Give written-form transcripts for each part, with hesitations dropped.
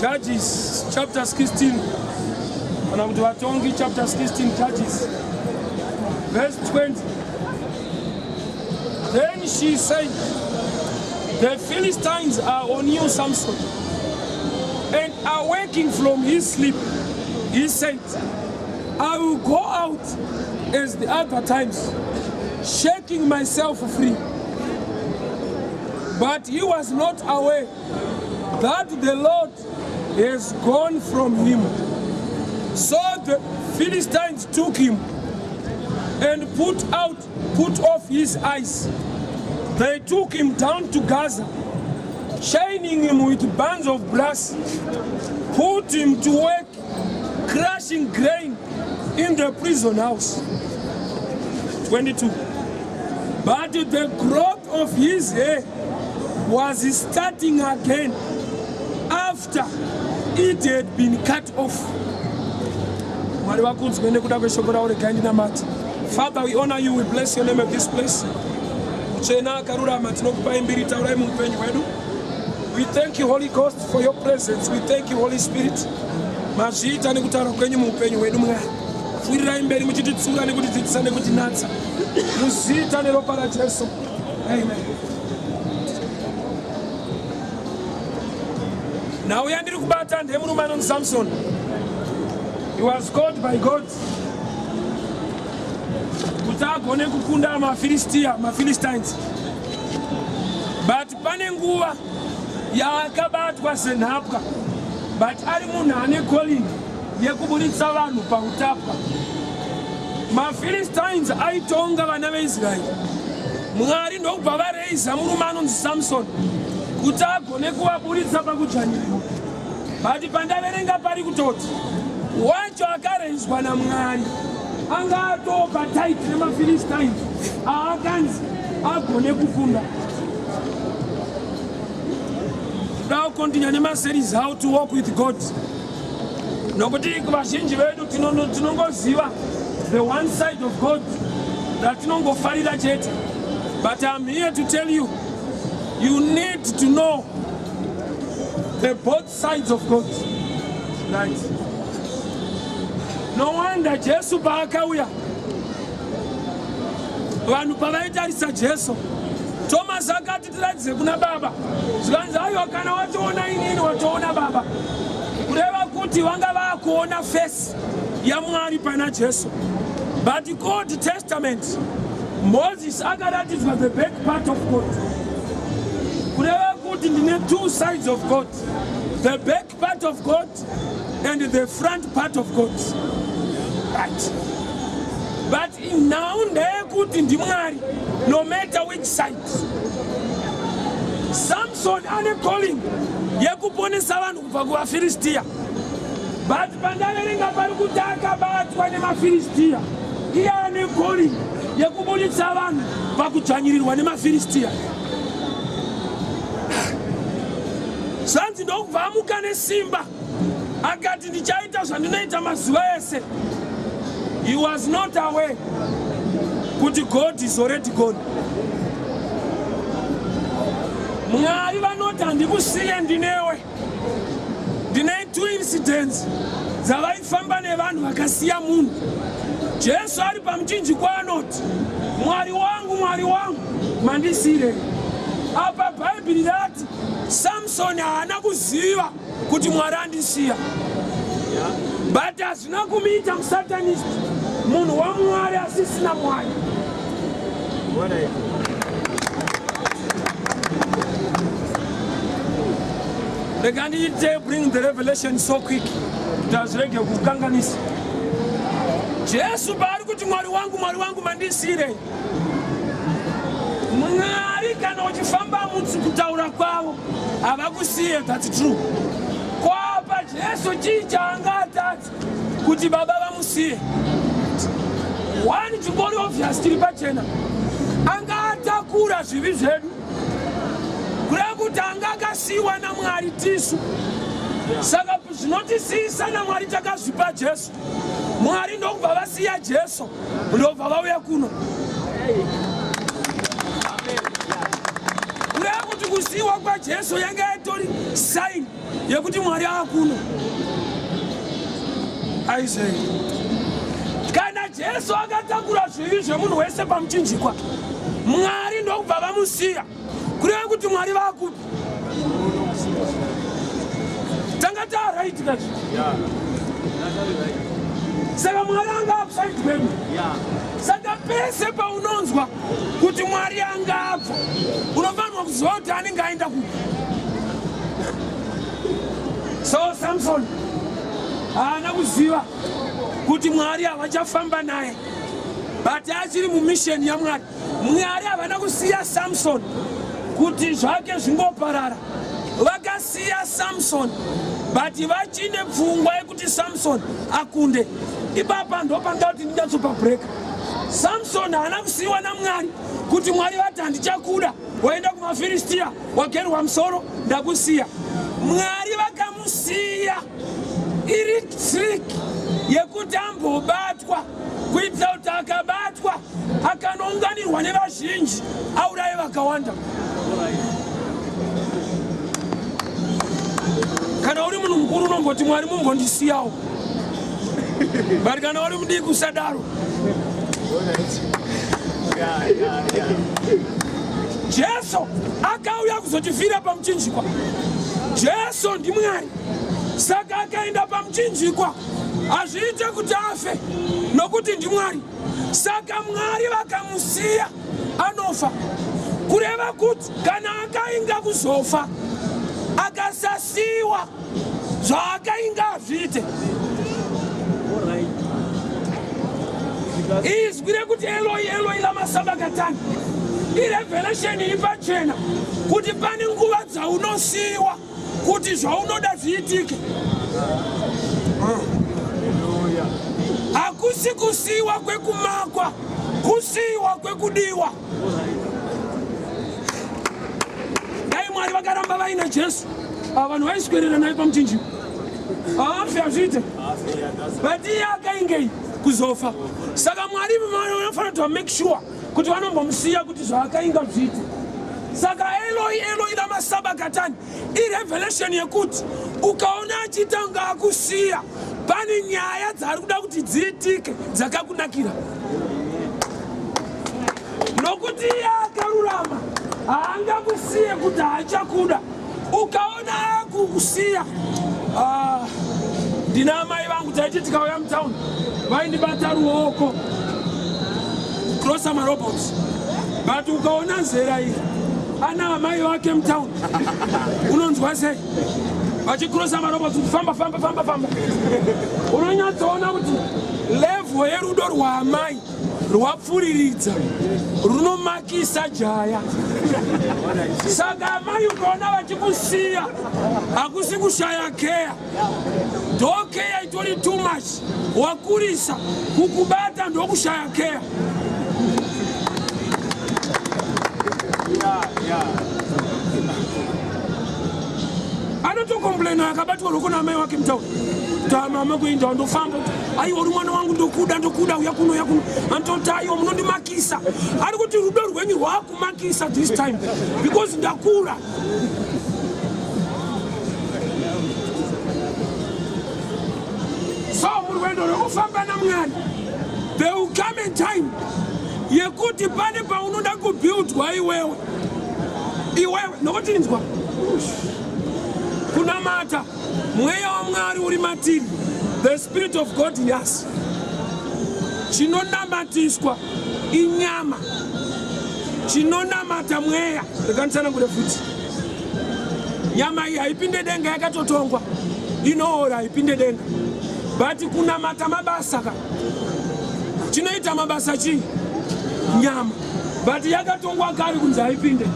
Judges chapter 16 kana kuti Vatongi chapter 16, Judges verse 20. Then she said, "The Philistines are on you, Samson." And awaking from his sleep, he said, "I will go out as the other times, shaking myself free." But he was not aware that the Lord has gone from him. So the Philistines took him and put off his eyes. They took him down to Gaza, chaining him with bands of brass, put him to work crushing grain in the prison house. 22. But the growth of his hair was starting again after it had been cut off. Mwari vakudzwe nekuda kweshoko ravo. Regai ndinamate. Father, we honor you, we bless your name at this place. Mutsvena akarurama, tinokupai mbiri. Taurai muupenyu hwedu. We thank you, Holy Ghost, for your presence. We thank you, Holy Spirit. Mazviita nekutaura kwenyu muupenyu hwedu. Mwari, pfuurirai mberi muchititsura nekutidzidzisa nekutinatsa, muzita neropa raJesu, amen. Nhau yandiri kubata ndemurume anonzi Samson. He was called by God kuti agone kukunda maFilistia, maPhilistines, but pane nguva yaakabatwa senhapwa, but ari munhu ane calling yekuburitsa vanhu pautapwa. MaPhilistines aitonga vana veIsraeri. Mwari ndokubva vareiza murume anonzi Samson kuti agone kuvaburitsa pakudzvanyirirwa. But pandaverenga pari kutoti wacho akareizwa naMwari anga atopa tight nemaPhilistines aakanzi agone kukunda. Da kucontinue nemaseries "How to Walk with God", nokuti vazhinji vedu tinongoziva the one side of God ratinongofarira chete. But I'm here to tell you, you need to know the both sides of God, right? No wonder Jesu paakauya, vanhu pavaitarisa Jesu, Thomas akati, "Tiratidze kuna Baba." Zvikanzi, "Aiwa, kana watoona inini, watoona Baba." Kureva kuti vanga vaakuona face yaMwari pana Jesu. But Old Testament, Moses akaratidzwa the back part of God. Kureva kuti ndine two sides of God, the back part of God and the front part of God, right? But nhau ndeyekuti ndiMwari no matter which side. Samson ane calling yekuponesa vanhu kubva kuvaFiristiya, but pandaverenga pari kuti akabatwa nemaFiristiya. Iye ane calling yekubuditsa vanhu pakudzvanyirirwa nemaFiristiya. Zvanzi ndokubva amuka nesimba, akati, "Ndichaita zvandinoita mazuva ese." He was not aware kuti God is already gone. Mwari vanoti, "Handikusiye, ndinewe." Ndine two incidents dzavaifamba nevanhu vakasiya munhu. Jesu ari pamuchinjikwa anoti, "Mwari wangu, Mwari wangu, mandisiyirei?" Apa Bhaibheri rati Samsoni haana kuziva kuti Mwari andisiya, but hazvina kumuita musatanist, munhu waMwari asisina Mwari. Rega ndiite bring the revelation so quick kuti hazvirege kukanganisa. Jesu paari kuti, "Mwari wangu, Mwari wangu, mandisiyirei?" Mwari, kana uchifamba mutsi kutaura kwavo, havakusiye. That's true. Kwapa Jesu chii chaanga atadza kuti Baba vamusiye? One chingori obvious, chiri pachena, anga atakura zvivi zvedu. Kureva kuti anga akasiyiwa naMwari tisu. Saka zvinotisiyisa naMwari takazvipa Jesu. Mwari ndokubva vasiya Jesu, ndobva vauya kuno. Kureva kuti kusiyiwa kwaJesu yanga yatori sign. yekuti Mwari akuno. Aisei kana Jesu akatakura zvivi zvemunhu wese pamuchinjikwa, Mwari ndokubva vamusiya, kureva kuti Mwari vakupi? Tanga taaraiti kachi. Saka Mwari anga upside kwedu. Saka pese paunonzwa kuti Mwari anga abva, unofanirwa kuziva kuti anenge aenda kupi. So Samson haana kuziva kuti Mwari havachafamba naye, but achiri mumisheni yaMwari. Mwari havana kusiya Samson kuti zvake zvingoparara. Vakasiya Samson but vachine pfungwa yekuti Samson akunde. Ipapa ndopanoda kuti ndinyatsopa break. Samson haana kusiyiwa naMwari kuti Mwari vati handichakuda, waenda kumaFiristia wagerwa musoro ndakusiya. Mwari vakamusiya iri trick yekuti ambobatwa kuitira kuti akabatwa akanounganirwa nevazhinji auraye vakawanda. Kana uri munhu mukuru unomboti Mwari mumbondisiyawo, but kana uri mudiki usadaro. Jesu akauya kuzotifira pamuchinjikwa. Jesu ndiMwari, saka akaenda pamuchinjikwa hazviite kuti afe nokuti ndiMwari. Saka Mwari vakamusiya anofa, kureva kuti kana akainga kuzofa akasasiyiwa zvaakainga hazviite. Izwi rekuti Eloi Eloi lama sabakatani irevelation iri pachena kuti pane nguva dzaunosiyiwa kuti zvaunoda zviitike. Hakusi kusiyiwa kwekumakwa, kusiyiwa kwekudiwa. Dai Mwari vakaramba vaina Jesu, ava vanhu vaiswerera naye pamuchinjikwa. Haafi, hazviite. But iye akaingei kuzofa. Saka Mwari vanofanira kuti vamake sure kuti vanombomusiya kuti zvaakainga zviite. Saka Eloi Eloi lama sabakatani irevelation yekuti ukaona achiita kunge akusiya, pane nyaya dzaari kuda kuti dziitike dzakakunakira, nokuti iye akarurama haangakusiye kuti haachakuda. Ukaona akukusiya, ndina amai vangu, taiti tikauya mutown vaindibata ruoko crossa marobots, but ukaona zera iri ana amai vake mutown unonzwa sei vachikrosa marobots kuti famba famba famba famba? Unonyatsoona kuti level yerudo rwaamai rwapfuriridza, runomakisa jaya. Saka amai ukaona vachikusiya, hakusi kushaya keya, ndo keya itori too much, wakurisa kukubata, ndokushaya keya. Anotokomplaina akabatwa roko naamai wake mutauri tamama kuenda ndofamba, aiwa uri mwana wangu, ndokuda, ndokuda, uya kuno, uya kuno. Anototi aiwa munondimakisa. Ari kuti rudo rwenyu rwakumakisa this time because ndakura. So murwendo rwekufamba naMwari there will come a time yekuti pane paunoda kubuildwa iwewe iwewe, nokuti inzwa, kunamata mweya waMwari uri matiri, the spirit of God in us. Chinonamatiswa inyama, chinonamata mweya. Rekanditsanangure futi. Nyama iyi haipinde denga, yakatotongwa, inoora, haipinde denga. But kunamata mabasa ka, chinoita mabasa chii? Nyama. But yakatongwa kare kunzi haipinde.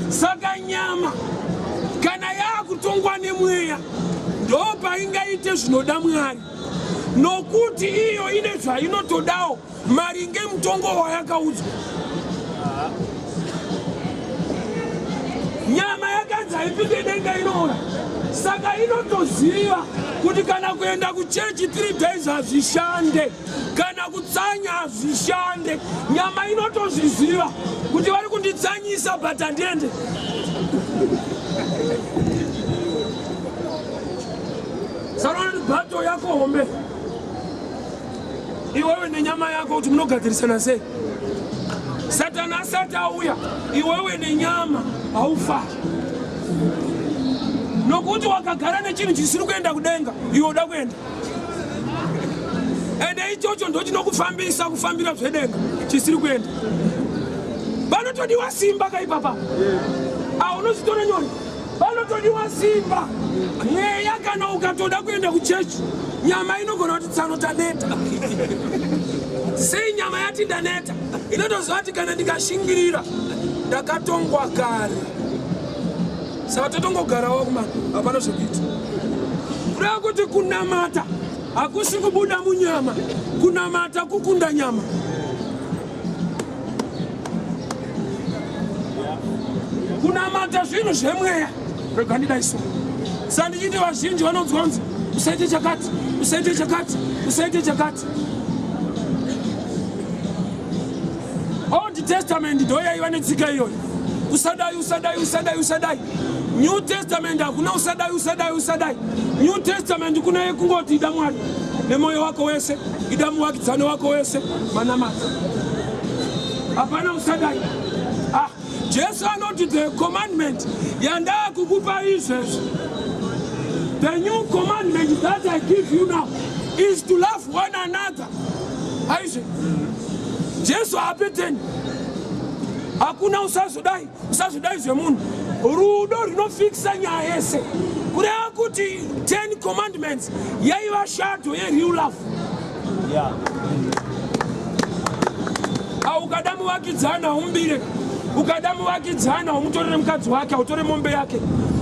Saka nyama kana yaakutongwa nemweya, ndo paingaite zvinoda Mwari, nokuti iyo ine zvainotodawo maringe mutongo wayakaudzwa. Nyama yakanzi haipinde denga, inoora, saka inotoziva kuti kana kuenda kuchechi 3 days hazvishande, kana kutsanya hazvishande. Nyama inotozviziva kuti vari kunditsanyisa, but handiende. Sarona bato yako hombe iwewe nenyama yako kuti munogadzirisana sei. Satani asati auya, iwewe nenyama haufa, nokuti wakagara nechinhu chisiri kuenda kudenga, iwe uda kuenda. Ende ichocho ndochinokufambisa kufambira zvedenga chisiri kuenda. Panotodiwa simba kaipapa, aunozvitora nyore. Panotodiwa simba mweya. Kana ukatoda kuenda kuchechi, nyama inogona kuti, "Tsano, taneta." Sei nyama yati ndaneta? Inotoziva kuti kana ndikashingirira ndakatongwa kare, saka totongogarawo kumana, hapana zvekuita. Kureva kuti kunamata hakusi kubuda munyama, kunamata kukunda nyama. Kunamata zvinhu zvemweya. Rega ndidaiso sandichiti vazhinji vanonzwa kunzi usaite chakati, usaite chakati, usaite chakati. Old Testament ndo yaiva netsika iyoyo: usadai, usadai, usadai, usadai. New Testament hakuna usadai, usadai, usadai. New Testament kuna kungoti ida Mwari nemwoyo wako wese, ida muvakidzani wako wese. Manamata, hapana usadai. Ah, Jesu anoti the commandment yandakukupa izvezvi, the new commandment that I give you now is to love one another. Aizve Jesu haape 10, hakuna usazodai, usazodai zvemunhu. Rudo runofikisa nyaya yese. Kureva kuti 10 commandments yaiva shadow yereal love. Ukada muvakidzana, haumubire. Ukada muvakidzana, umutorere mukadzi wake, hautore mombe yake.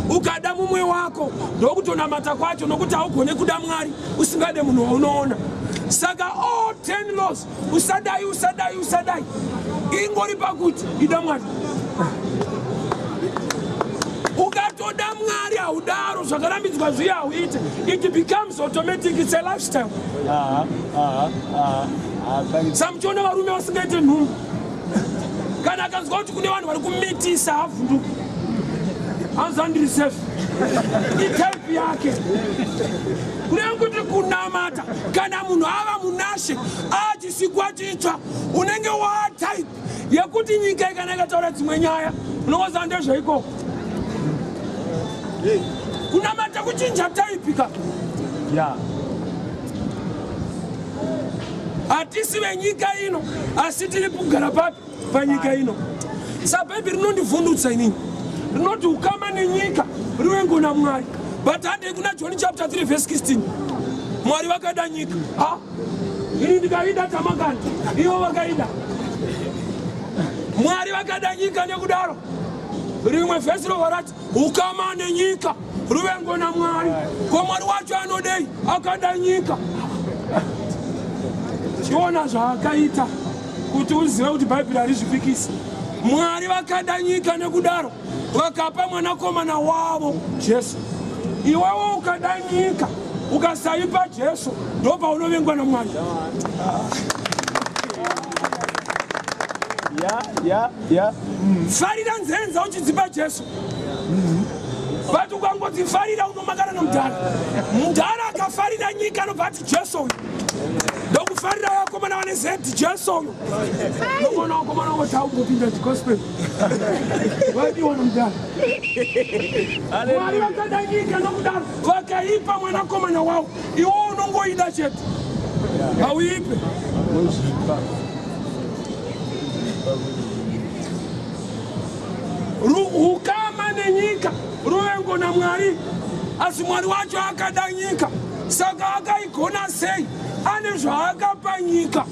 Ukada mumwe wako, ndokutonamata kwacho, nokuti haugone kuda Mwari usingade munhu waunoona. Saka all 10 laws, usadai, usadai, usadai, ingori pakuti ida Mwari. Ukatoda Mwari, haudaro zvakarambidzwa zviya, hauite. It becomes automatic, it's a lifestyle. Aha. Ah, Samuchiona varume vasingaite nhumbu, kana akanzwa kuti kune vanhu vari kumitisa, havhunduki, anzi andiri safe, itype yake. Kureva kuti kunamata, kana munhu ava munashe, achisikwa chitsva, unenge watype yekuti nyika ikana ikataura dzimwe nyaya, unongoziva ndezveikoko. Kunamata kuchinja type ka. Hatisi venyika ino, asi tiri kugara papi? Panyika ino. Sabhaibheri rinondivhundutsa inini, rinoti ukama nenyika ruvengo naMwari. But handei kuna John chapter 3 verse 16. Mwari vakada nyika. Ha, ini ndikaida tamakani, ivo vakaida. Mwari vakada nyika nekudaro. Rimwe vhesi robva rati ukama nenyika ruvengo naMwari. Ko Mwari wacho anodei? Akada nyika. Chiona zvaakaita kuti uzive kuti Bhaibheri harizvipikisi. Mwari vakada nyika nekudaro vakapa mwanakomana wavo Jesu. Iwewo ukada nyika ukasaipa Jesu, ndopaunovengwa naMwari. Yeah. Farira nzenza uchidzipa Jesu, but ukangodzifarira unomakana nomudhara. Mudhara akafarira nyika anobva ati, "Jesu uyu ndokufarira." Vakomana vane zedi, "Jesu uyu ndokuona." Vakomana voti aumbopinda chigospel, vaidiwa nomudhara. Mwari vakada nyika nokudaro vakaipa mwanakomana wavo. Iwo unongoida chete, hauipe. Unozvipa. Ukama nenyika ruvengo naMwari, asi Mwari wacho akada nyika. Saka akaigona sei? Ane zvaakapa nyika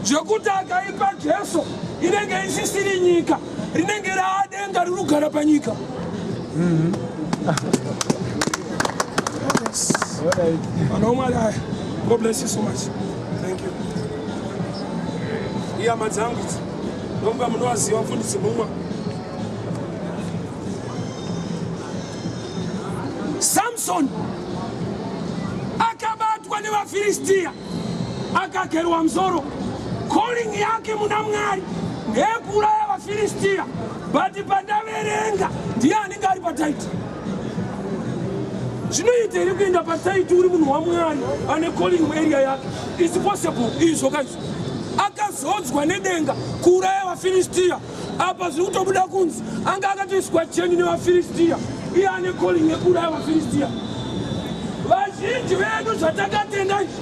zvekuti akaipa Jesu inenge isisiri nyika, rinenge raadenga riri kugara panyika. Alright. Vanhu vaMwari aya, God bless you so much, thank you. Ihama dzangu idzi, ndomuka munovaziva, mufundisi mumwa Samson akabatwa nevaFiristiya, akagerwa musoro. Calling yake muna Mwari ndeyekuuraya vaFiristiya, but pandaverenga ndiye anenge ari. Pataiti zvinoita here kuenda pataiti uri munhu waMwari ane calling muarea yake? Is possible izvo kaizvo? Akazodzwa nedenga kuuraya vaFiristiya. Apa zviri kutobuda kunzi anga akatoiswa cheni nevaFiristiya, iye ane calling yekuuraya vaFiristiya. Vazhinji vedu zvatakatenda izvi,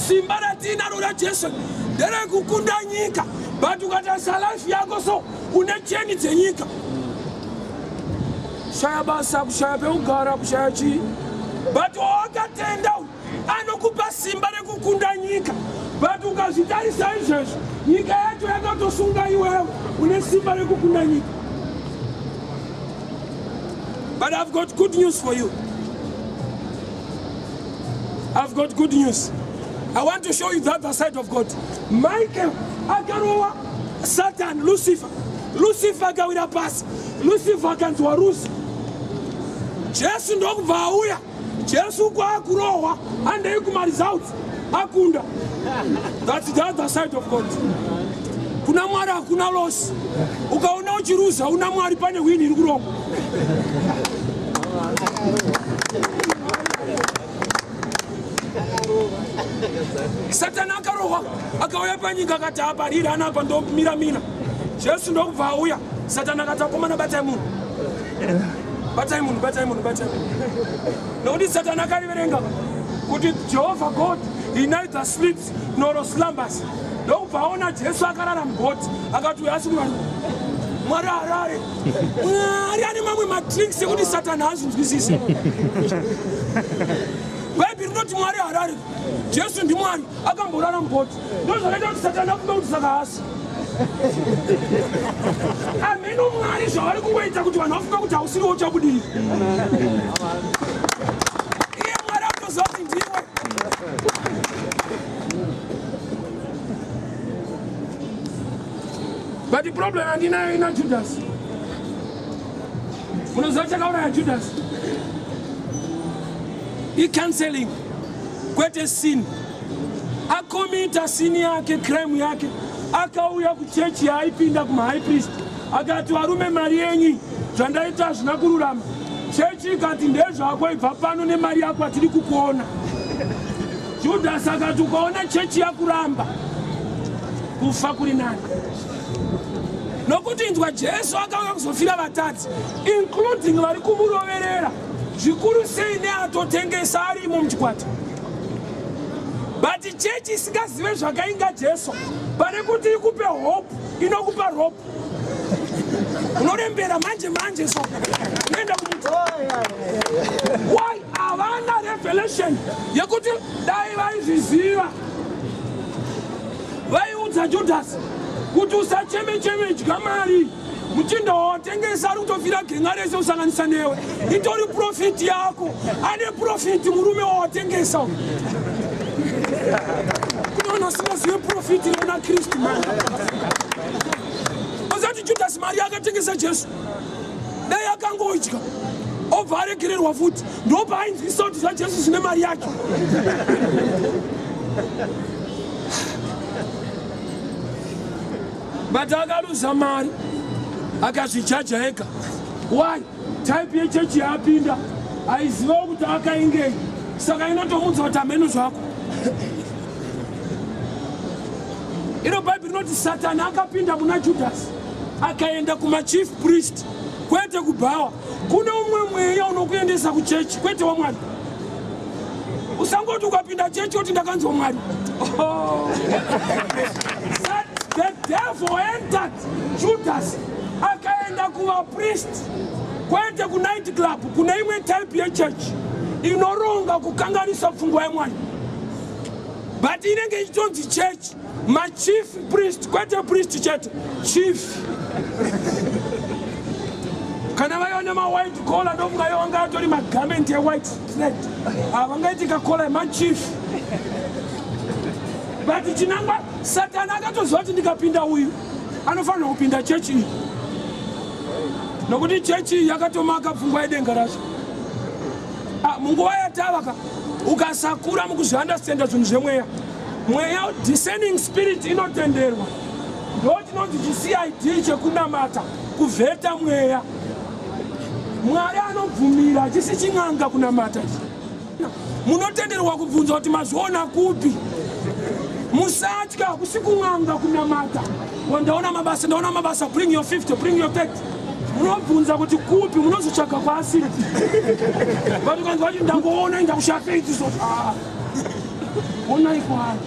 simba ratiinaro raJesu nderekukunda nyika, but ukatarisa life yako so une cheni dzenyika, shaya basa, kushaya pekugara, kushaya chii, but wawakatenda uyu anokupa simba rekukunda nyika. But ukazvitarisa izvezvo, nyika yacho yakatosunga iwewe une simba rekukunda nyika. But I've got good news for you. I've got good news. I want to show you the other side of God. Michael akarova Satan, Lucifer. Lucifer akawira pasi. Lucifer akanzi warusa. Jesu ndokubva auya. Jesu kwaakurohwa, handei kumaresults, akunda. That's the other side of God. Kuna Mwari hakuna loss. Ukaona uchiruza, una Mwari pane win iri kurongwa. Satani akarohwa, akauya panyika akati apa riri anapa ndomira mina. Jesu ndokubva auya. Satani akati, akomana, batai munhu, batai munhu, batai munhu, batai munhu, nokuti Satani akariverenga kuti Jehovah God, he neither sleeps nor slumbers. Ndokubva aona Jesu akarara mugoti, akati uyo asi Mwari. Mwari harare. Mwari ane mamwe matricks ekuti Satani haazvinzwisisi. Bhaibheri rinoti Mwari harare. Jesu ndiMwari, akamborara mugoti. Ndo zvakaita kuti Satani afunge kuti saka hasi ameno. Mwari zvavari kungoita kuti vanhu vafunge kuti hausiriwo uchabudirira, iye Mwari akutoziva kuti ndiwe. But problem andinayo ina Judas. Munoziva chakauraya Judas? Icounseling, kwete sin. Akomita sin yake, crime yake, akauya kuchechi yaaipinda, kumahigh priest, akati, "Varume, mari yenyu, zvandaita hazvina kururama." Chechi ikati, "Ndezvako, ibva pano nemari yako, hatiri kukuona." Judas akati, "Ukaona chechi yakuramba, kufa kuri nani." Nokuti inzwa, Jesu akauya kuzofira vatadzi, including vari kumuroverera, zvikuru sei neatotengesa arimo muchikwata. But chechi isingazive zvakainga Jesu, pane kuti ikupe hope, inokupa rope. Unorembera manje manje, so unoenda kumuti. Why? Havana revelation yekuti dai vaizviziva vaiudza Judhasi kuti usacheme cheme, dya mari, muchinda wawatengesa ari kutofira genga rese kusanganisa newe, itori profit yako, ane profit murume wawatengesa. Kune vanhu vasingazive profit inoona Kristu mani. Ozati Judhasi mari akatengesa Jesu, dai akangodya obva aregererwa futi, ndopaainzwisa kuti zvaJesu zvine mari yake. But akaluza mari, akazvijaja ega. Why? Type yechechi yaapinda aizivawo kuti akaingei, saka inotomudza kuti hameno zvako. Ino Bhaibheri rinoti Satani akapinda muna Judhasi, akaenda kumachief priest, kwete kubhawa. Kune umwe mweya unokuendesa kuchechi, kwete waMwari. Usangoti ukapinda chechi kuti ndakanzwa Mwari. Oh. The devil entered Judas, akaenda kuvapriest, kwete kunight club. Kune imwe type yechechi inoronga kukanganisa pfungwa yemwari, but inenge ichitonzi church. Machief priest, kwete priest chete, chief. Kana vaiona mawhite collar, ndofunga ivo vanga atori magarment ewhite thread, havangaitika collar emachief. But chinangwa, Satani akatoziva kuti ndikapinda uyu anofanirwa kupinda chechi iyi, nokuti chechi iyi yakatomaka pfungwa yedenga racho. Ah, munguva yatava ka, ukasakura mukuzviunderstanda zvinhu zvemweya, mweya, discerning spirit inotenderwa, ndo chinonzi chiCID chekunamata, kuvheta mweya. Mwari ano Bhaibheri hachisi chin'anga kunamata ichi. Munotenderwa kubvunza kuti mazviona kupi. Musatya, hakusi kun'anga kunamata. Ndaona mabasa, ndaona mabasa, bring your 50, bring your 30. Munobvunza kuti kupi, munozotsvaga kwaasiri. But ukanzwa kuti ndangoona ndakushaya faith so ah. Onai kwaari.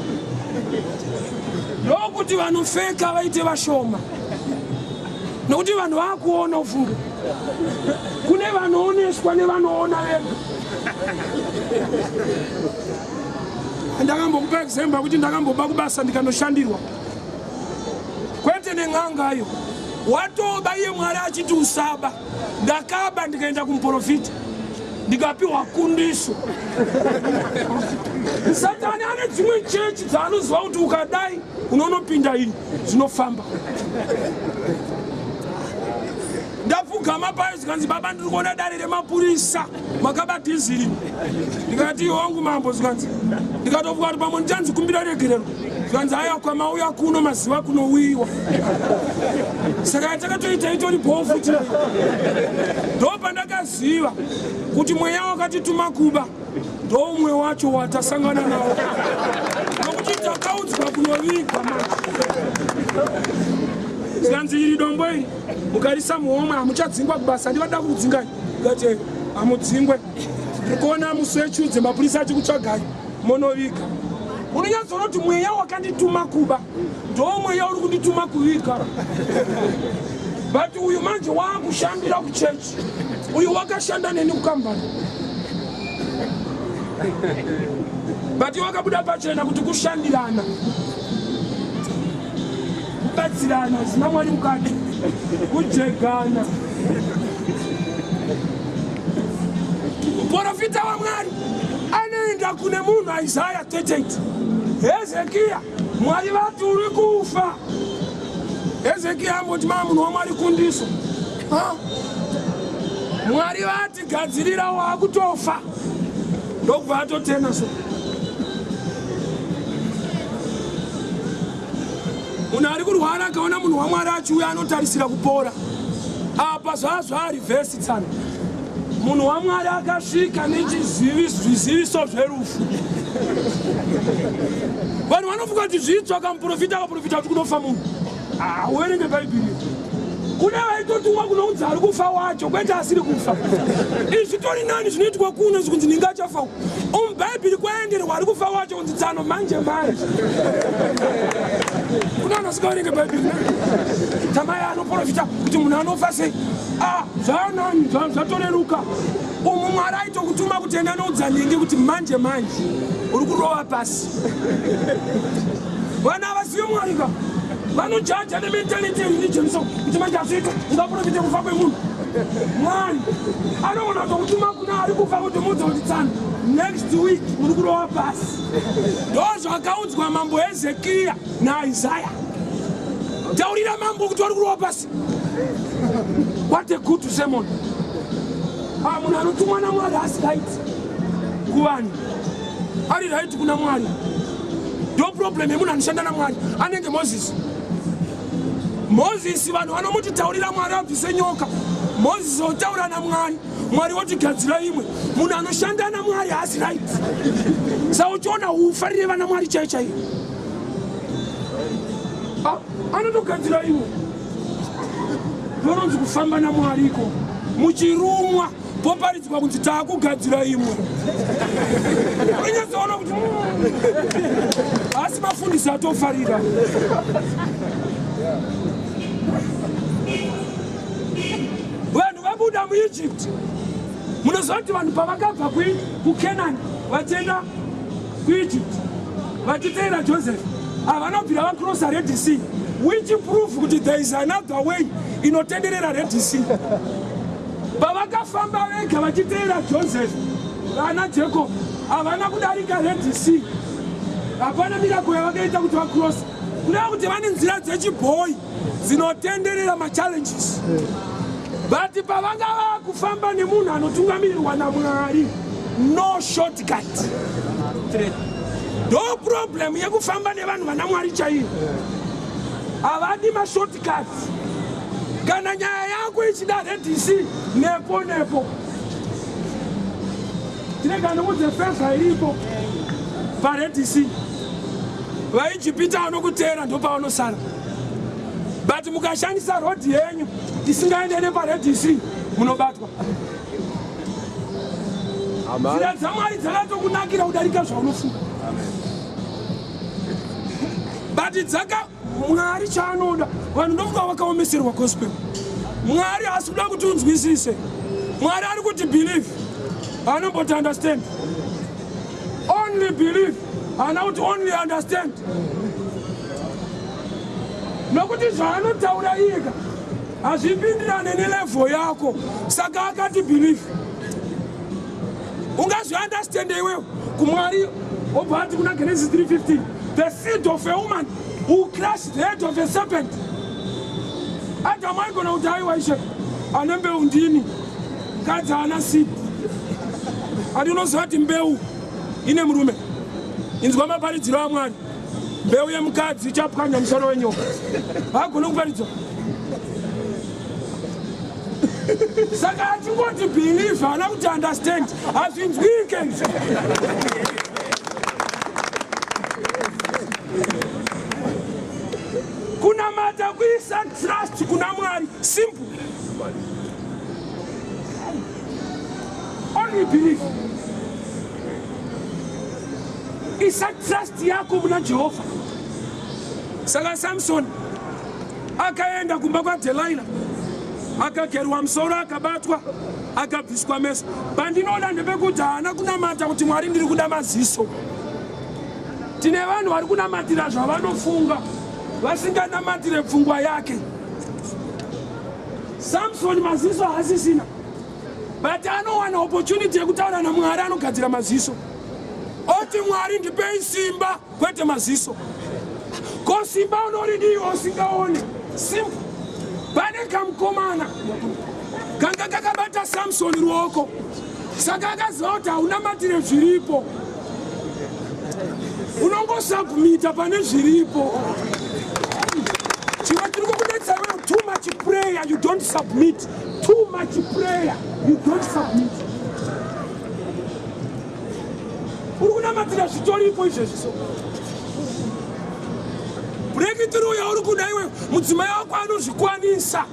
Ndokuti vanofeka vaite vashoma. Nokuti vanhu vakuona ufunge. Kune vanooneswa nevanoona vega. Ndakambokupa example kuti ndakamboba kubasa ndikanoshandirwa. Kwete nen'anga iyo. Watoba iye Mwari achiti usaba. Ndakaba ndikaenda kumuprofita. Ndikapiwa kundiso. Satani ane dzimwe chechi dzaanoziva kuti ukadai unonopinda iyi zvinofamba. Ndapfugama payo zvikanzi baba ndiri kuona dare remapurisa makaba dhiziri. Ndikati wangu mambo zvikanzi ndikatovuka kuti pamwe ndichanzi kumbira regerero. Zvikanzi aya kwamauya kuno maziva kunouyiwa. Saka yatakatoita itori bhoo futi. Ndopandakaziva kuti mweya wakatituma kuba ndoumwe wacho watasangana nawo nokuti takaudzwa kunovigwa manje. Zvikanzi iri dombo iri mukarisa muhomwe hamuchadzingwa kubasa ndivada kukudzingai. Ndikati hamudzingwe ndiri kuona musi wechudze mapurisa achikutsvagai monoviga. Unonyatsoona kuti mweya wakandituma kuba ndomweya uri kundituma kuviga. But uyu manje waakushandira kuchechi, uyu wakashanda neni kukambani, but wakabuda pachena kuti kushandirana, kubatsirana zina Mwari mukati, kujegana. Muprofita waMwari anoenda kune munhu Isaya 38. Hezekiya, Mwari vati uri kufa. Hezekiya amboti maa munhu waMwari kundiso. Mwari vati gadzirira waakutofa. Ndokubva atotena so. Munhu ari kurwara akaona munhu waMwari achiuya anotarisira kupora. Apa zvazvaarivhesi tsano. Munhu waMwari akasvika nechizviziviso zverufu. Vanhu vanofunga kuti zvitsva kamuprofita akaprofita kuti kunofa munhu. Ah, uverenge Bhaibheri. Kune vaitotumwa kunoudza ari kufa wacho kwete asiri kufa. Izvi zvitori nani zvinoitwa kuno zvikunzi ninga achafa. MuBhaibheri kwaenderwa ari kufa wacho kunzi tsano manje manje. Kuna vanhu vasingaverenge Bhaibheri. Tamai anoprofita kuti munhu anofa sei. Ah, zvaanani zvatoreruka. Umu Mwari aitokutuma kuti enda noudza ningi kuti manje manje uri kurova pasi. Vana havazivi Mwari ka. Vanojaja nementality yereligion so kuti manje hazviita ungaprofite kufa kwemunhu. Mwari anogona kutokutuma kuna ari kufa kuti muudze kuti tsano next week muri kurova pasi. Ndozvakaudzwa mambo Hezekiya naIsaya. Taurira mambo kuti vari kurova pasi. What a good sermon. Ah, munhu anotumwa naMwari asi right kuvanhu, ari right kuna Mwari. Ndo problem yemunhu anoshanda naMwari anenge Moses. Moses vanhu vanomuti taurira Mwari abvise nyoka. Moses otaura naMwari, Mwari wotigadzira imwe. Munhu anoshanda naMwari haasi right. Saka uchiona ufarire vana Mwari chaiyo chaiyo. Ah, anotogadzira imwe. Vanonzi kufamba naMwari iko. Muchirumwa poparidzwa kunzi taakugadzira imwe. Unonyatsoona kuti asi mafundisi atofarira. Vanhu vabuda muEgypt. Munoziva kuti vanhu pavakabva kuCanaan vachienda kuEgypt vachiteera Joseph, havana kubvira vacrossa Red Sea, which proof kuti there is another way inotenderera Red Sea. Pavakafamba vega vachiteera Joseph, vana Jacob havana kudarika Red Sea. Hapana miracle yavakaita kuti vacross. Kureva kuti vane nzira dzechibhoyi dzinotenderera machallenges. But pavanga vakufamba nemunhu anotungamirirwa naMwari, no shortcut. Ndo problem yekufamba nevanhu vana Mwari chaiyo. Havadi mashortcuts. Kana nyaya yako ichida Red Sea, nepo nepo. Tirega ndikuudze favor iripo paRed Sea. VaIjipita vanokuteera ndopavanosara. But mukashandisa road yenyu isingaende nepaRed Sea munobatwa. Nzira dzaMwari dzakatokunakira kudarika zvaunofunga. But dzaka Mwari chaanoda vanhu ndofunga vakaomeserwa gospel. Mwari haasi kuda kuti unzwisise. Mwari ari kuti believe, haanomboti understand. Only believe, haana kuti only understand. Nokuti zvaanotaura iyeka hazvipindirane nelevel yako, saka akati believe. Ungazviunderstand iwewe kumwari obva ati kuna Genesis 3:15 the seed of a woman who crush the head of a serpent. Adamu aigona kuti aiwa ishe ane mbeu ndini, mukadzi haana seed. Ati unoziva kuti mbeu ine murume. Inzwa maparidziro aMwari, mbeu yemukadzi ichapwanya musoro wenyoka. Haagone kuparidzwa. Saka achingoti believe haana kuti understand, hazvinzwike. Kunamata kuisa trust kuna Mwari, simple. Only believe. Isa trust yako muna Jehovha. Saka Samson akaenda kumba kwaDelaila, akagerwa musoro, akabatwa, akabviswa meso. Pandinoda ndepekuti haana kunamata kuti Mwari ndiri kuda maziso. Tine vanhu vari kunamatira zvavanofunga vasinganamatire pfungwa yake. Samson maziso haasisina, but anowana opportunity yekutaura naMwari, anogadzira maziso oti Mwari ndipei simba kwete maziso. Ko simba unoridiwa usingaone? Simple. Pane kamukomana kanga kakabata Samson ruoko, saka akaziva kuti haunamatire zviripo, unongosubmita pane zviripo. Chimwe chiri kukunetsa iwewe, too much prayer, you don't submit. Too much prayer, you don't submit. Uri kunamatira zvitoripo izvezvi, so breakthrough yauri kuda iwe, mudzimai wako anozvikwanisa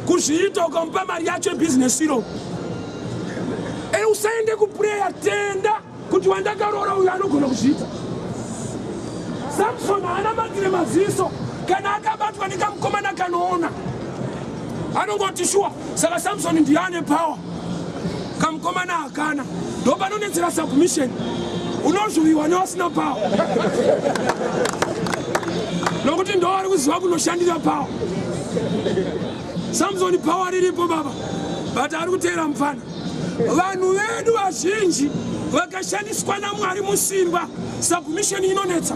kuzviita ukamupa mari yacho yebhizinesi iro. E, usaende kuprayer, tenda kuti wandakaroora uyu anogona kuzviita. Samson haana matire maziso kana akabatwa nekamukomana kanoona, anongoti shuwa. Saka Samson ndiye ane power, kamukomana hakana. Ndopanonetsera submission, unozvuviwa nevasina power, nokuti ndo vari kuziva kunoshandira power. Samson power riripo baba, but ari kuteera mufana. Vanhu vedu vazhinji vakashandiswa naMwari musimba, submission inonetsa.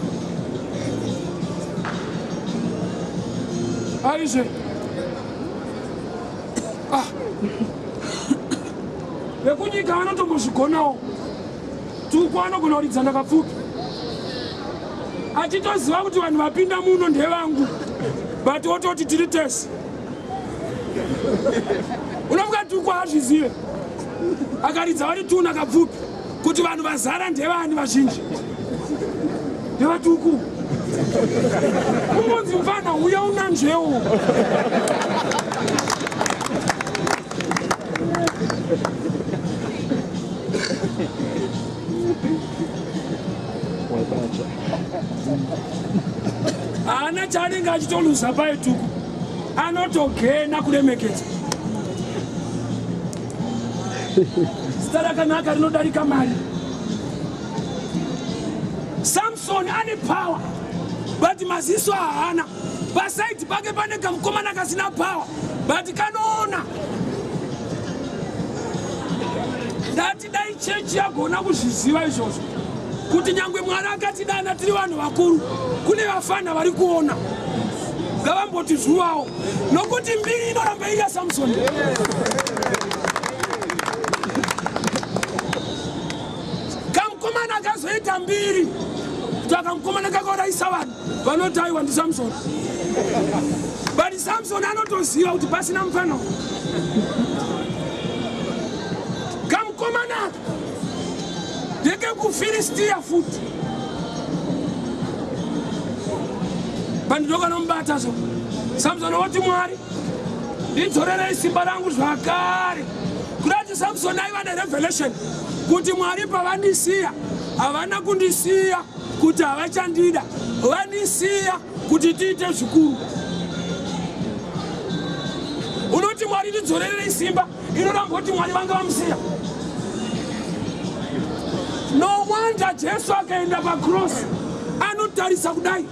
Aizve ah. Vekunyika vanotombozvigonawo. Tuku anogona kuridzana kapfupi achitoziva kuti vanhu vapinda muno ndevangu, but wototi tiri tese. Unomuka Tuku haazvizive, akaridza vari tuna kapfupi kuti vanhu vazara ndevani, vazhinji ndevatuku. Ungonzi mfana uya unanzvewo. Haana chaanenge achitoluza paituku, anotogena kuremekedza. Zita rakanaka rinodarika mari. Samson ane power but maziso haana. Pasaidi pake pane kamukomana kasina power but kanoona. Ndati dai chechi yagona kuzviziva izvozvo, kuti nyangwe Mwari akatidana tiri vanhu vakuru, kune vafana vari kuona, ngavamboti zvuvawo, nokuti mbiri inoramba iri yaSamsoni. Kamukomana akazoita mbiri kuti akamukomana kakaurayisa vanhu, vanoti aiwa ndiSamsoni, but Samsoni anotoziva kuti pasina mufana kamukomana. kuFiristiya futi. Pandinokanomubata so Samsoni woti, Mwari, ndidzorerei simba rangu zvakare. Kurati Samsoni aiva nerevelation kuti Mwari pavandisiya, havana kundisiya kuti havachandida, vandisiya kuti tiite zvikuru. Unoti, Mwari, ndidzorerei simba, inoramba kuti Mwari vanga vamusiya. No wonder Jesu akaenda pacross, anotarisa kudai,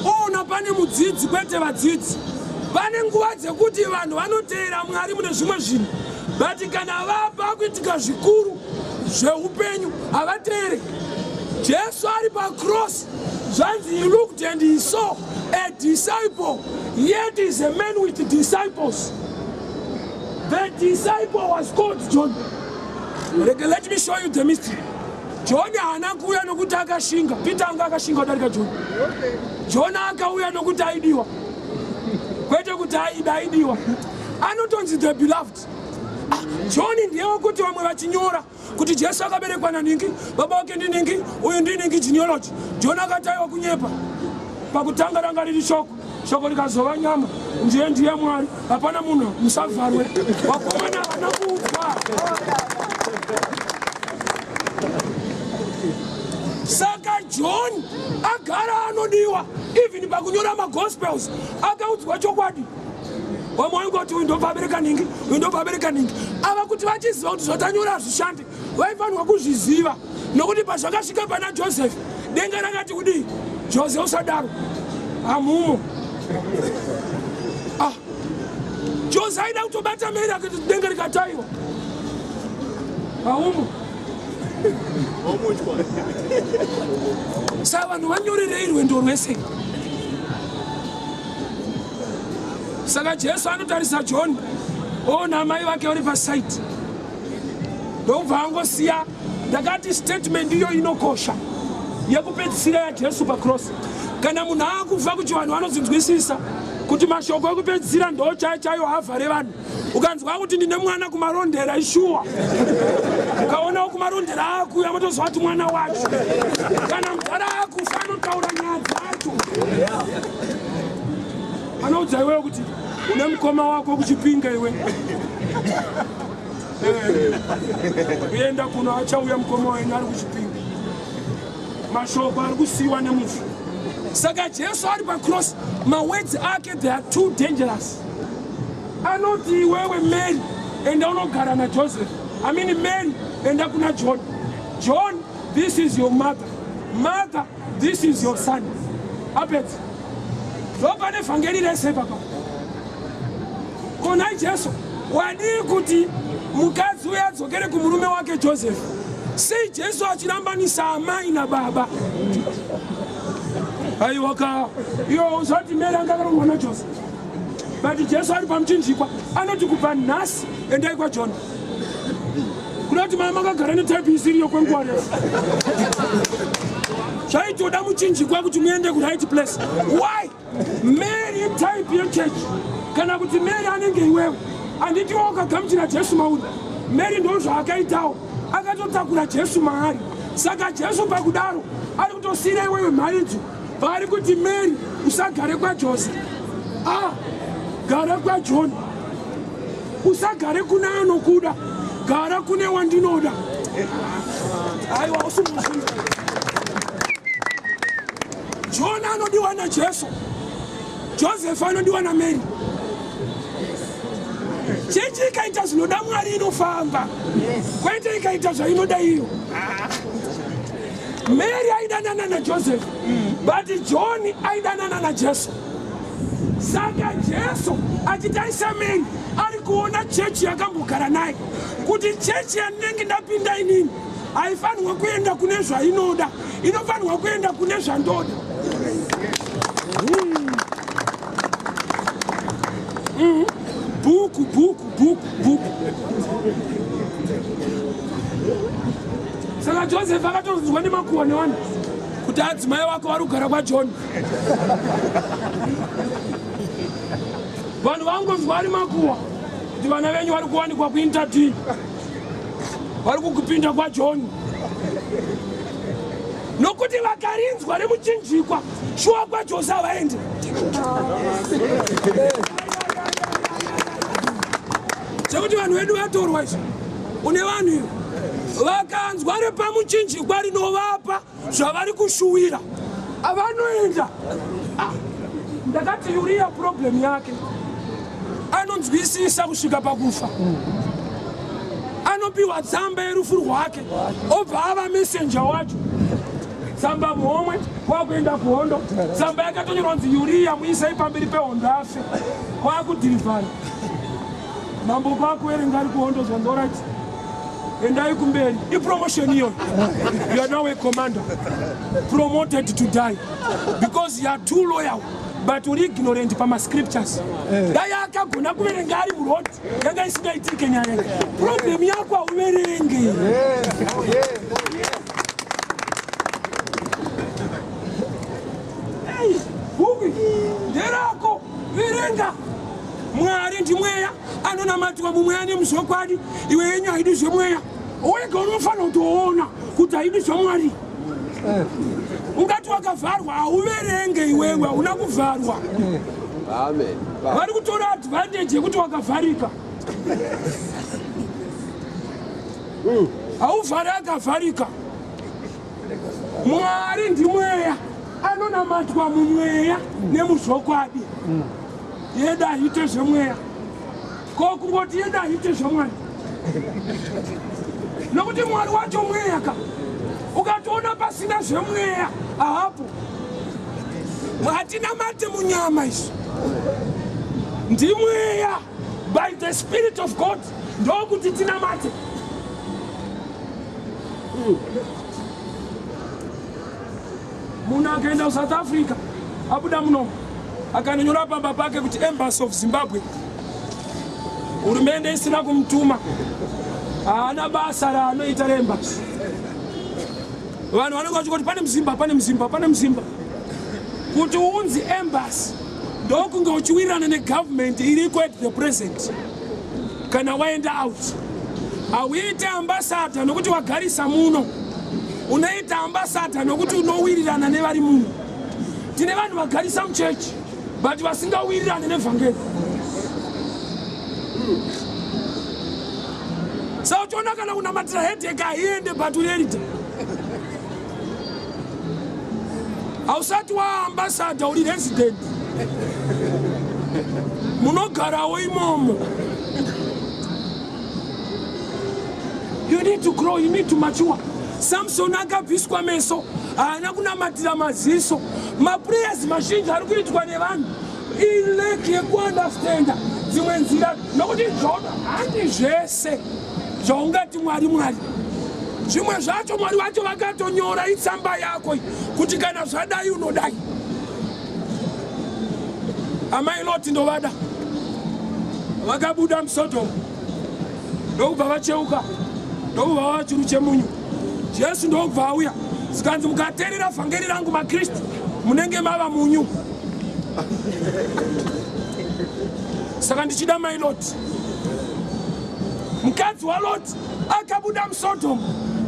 oona pane mudzidzi, kwete vadzidzi. Pane nguva dzekuti vanhu vanoteera Mwari mune zvimwe zvinhu, but kana vabva kuitika zvikuru zveupenyu, havateere. Jesu ari pacross, zvanzi, "He looked and he saw a disciple," yet is a man with disciples. The disciple was called John. Let me show you the mystery. John haana kuuya nokuti akashinga. Peter anga akashinga kudarika John. John akauya nokuti aidiwa, kwete kuti aida. Aidiwa, anotonzi the beloved. Ah, John ndiye wekuti vamwe vachinyora kuti Jesu akaberekwa naningi, baba wake ndiningi, uyu ndiningi, genealogy, John akati, "Aiwa, kunyepa. Pakutanga ranga riri shoko, shoko rikazova nyama, ndiye ndiye Mwari. Hapana munhu, musavharwe vakomana, havana kuudzwa." Saka John agara anodiwa. Even pakunyora magospels akaudzwa chokwadi. Vamwe vaingoti, "Uyu ndobva abereka ningi, uyu ndobva abereka ningi." Ava kuti vachiziva kuti zvatanyora hazvishandi, vaifanirwa kuzviziva, nokuti pazvakasvika pana Joseph, denga rakati kudii? "Jose, usadaro, hamumo." Ah, Jose aida kutobata Mary, akati denga rikataiwa, haumo. Saka vanhu vanyorerei rwendo rwese? Saka Jesu anotarisa John, oona amai vake vari paside, ndokubva angosiya. Ndakati statement iyo inokosha, yekupedzisira yaJesu pacross. Kana munhu akufa, kuti vanhu vanodzinzwisisa kuti mashoko ekupedzisira ndo chai chaiyo havhare vanhu. Ukanzwa kuti ndine mwana kuMarondera, ishuwa. Ukaonawo kuMarondera akuya, motoziva kuti mwana wacho. Kana mudhara akufa, anotaura nyaya dzacho, anoudza iwewe kuti une mukoma wako kuChipinga, iwe kuenda kuno, achauya mukoma wenyu ari kuChipinga. Mashoko ari kusiyiwa nemufi. Saka Jesu ari pacross, mawords ake, they are too dangerous. Anoti, "Iwewe Mary, enda unogara naJoseph. I mean, Mary, enda kuna John. John, this is your mother. Mother, this is your son." Apedza. Ndopane vhangeri rese papa. Konai Jesu wadii kuti mukadzi uyo adzokere kumurume wake Joseph? Sei Jesu achirambanisa amai nababa? Aiwaka, iyo usati Mary anga akarongwa naJoseph, but Jesu ari pamuchinjikwa anoti, "Kubva nhasi endai kwaJohn." Kuda kuti mama makagara netype isiriyo kwenguva refu, zvaitoda muchinjikwa kuti muende kuright place. Why? Mary type yechechi, kana kuti Mary anenge iwewe, handitiwo ukagamuchira Jesu mauri? Mary ndo zvaakaitawo, akatotakura Jesu maari. Saka Jesu pakudaro ari kutosiyira iwewe mharidzo, paari kuti, "Mary, usagare kwaJose, a gara kwaJohn. Usagare kuna anokuda, gara kune wandinoda." Aiwa, usimuzvinzwa. John anodiwa naJesu, Joseph anodiwa naMary. Chechi ikaita zvinoda Mwari inofamba, kwete ikaita zvainoda iyo. Mary aidanana naJoseph, but John aidanana naJesu. Saka Jesu achitarisa Mary, ari kuona chechi yakambogara naye, kuti chechi yandinenge ndapinda inini haifanirwa kuenda kune zvainoda, inofanirwa kuenda kune zvandoda. Bhuku, bhuku, bhuku, bhuku. Saka Joseph akatonzwa nemakuhwa nevanhu kuti adzimai wako vari kugara kwaJohn. Vanhu vangonzwa ari makuhwa kuti vana venyu vari kuwanikwa kuInter, vari kukupinda kwaJohn. Nokuti vakarinzwa remuchinjikwa, shuwa kwaJose havaende. Chekuti vanhu vedu vatorwa izvi, une vanhu ivo vakanzwa repamuchinjikwa rinovapa zvavari kushuwira, avanoenda. Ah, ndakati Uriya problem yake anonzwisisa kusvika pakufa, anopiwa tsamba yerufu rwake, obva ava messenger wacho. Tsamba muhomwe, kwakuenda kuhondo. Tsamba yakatonyorwa kunzi Uriya muisei pamberi pehondo afe, kwakudhirivhana mambo, kwakuverenga ari kuhondo, zvanzi alright, endai kumberi. Ipromotion iyoyo. You are now a commander promoted to die because you are too loyal, but uri ignorant pamascriptures. Dai akagona kuverenga ari muroad, yanga isingaitike nyaya. Problem yako hauverenge. Ei, bhuku nderako, verenga. Mwari ndimweya, anonamatwa mumweya nemuzvokwadi. Iwe yenyu haidi zvemweya. Wega unofanira kutoona kuti haidi zvamwari. Ungati wakavharwa, hauverenge iwewe, hauna kuvharwa. Amen. Vari kutora advantage yekuti wakavharika. Hauvhari akavharika. Mwari ndimweya, anonamatwa mumweya nemuzvokwadi. Yedu haite zvemweya, ko kungoti yedu haite zvamwari, nokuti Mwari wacho mweya ka. Ukatoona pasina zvemweya, hapo hatinamate munyama izvi, ndimweya. By the Spirit of God ndokuti tinamate. Munhu akaenda kuSouth Africa, abuda munomo, akanonyora pamba pake kuti Embassy of Zimbabwe, hurumende isina kumutuma, haana basa raanoita reembassy. Vanhu vanenge vachingoti pane muzimba, pane muzimba, pane muzimba. Kuti unzi embassy, ndokunge uchiwirirana negovernment iriko at the present. Kana waenda out, hauite ambassador nokuti wagarisa muno. Unoita ambassador nokuti unowirirana nevari muno. Tine vanhu vagarisa muchechi but vasingawirirane nevhangeri. Saka uchiona kana kunamatira headache haiende, but uri elder, hausati waambassador, uri resident, munogarawo imomo. You need to grow, you need to mature. Samson akabviswa meso, haana kunamatira maziso. Maprayers mazhinji ari kuitwa nevanhu ilack yekuunderstanda dzimwe nzira, nokuti zvona handi zvese zvaungati Mwari, Mwari. Zvimwe zvacho Mwari wacho vakatonyora itsamba yako kuti kana zvadai unodai. Amai Loti ndovada, vakabuda muSodhomu, ndokubva vacheuka, ndokubva vava churu chemunyu. Jesu ndokubva auya, zikanzi mukateerera vhangeri rangu, maKristu, munenge mava munyu. Saka ndichida mai Loti, mukadzi waLoti akabuda muSodhomu,